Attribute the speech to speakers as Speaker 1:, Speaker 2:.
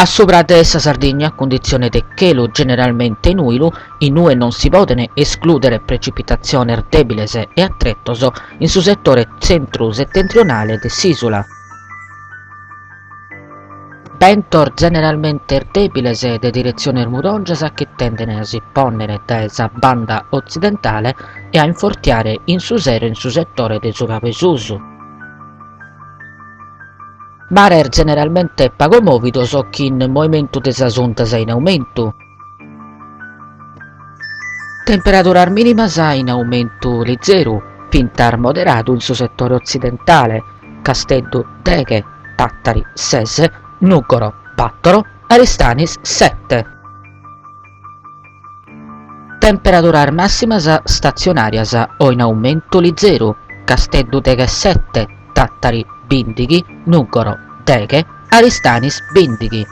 Speaker 1: A subra de sa Sardigna, cunditzione de chelu generalmente nùilu, in ue non si podent esclùdere precipitatziones dèbiles e a tretos in su setore tzentru-setentrionale de s'ìsula. Bentos generalmente dèbiles de diretziones mudòngias chi tendent a si pònnere dae sa banda otzidentale e a infortiare in su sero in su setore de su Cabu 'e Susu. Mares generalmente pagu mòvidos chin moimentu de sas undas in aumentu. Temperaduras mìnimas in aumentu lizeru, fintas moderadu in su setore otzidentale, Casteddu deghe, Tàtari ses, Nùgoro bàtoro, Aristanis sete. Temperaduras màssimas statzionàrias o in aumentu lizeru, Casteddu deghessete, Tàtari bìndighi, Nùgoro deghe, Aristanis bìndighi.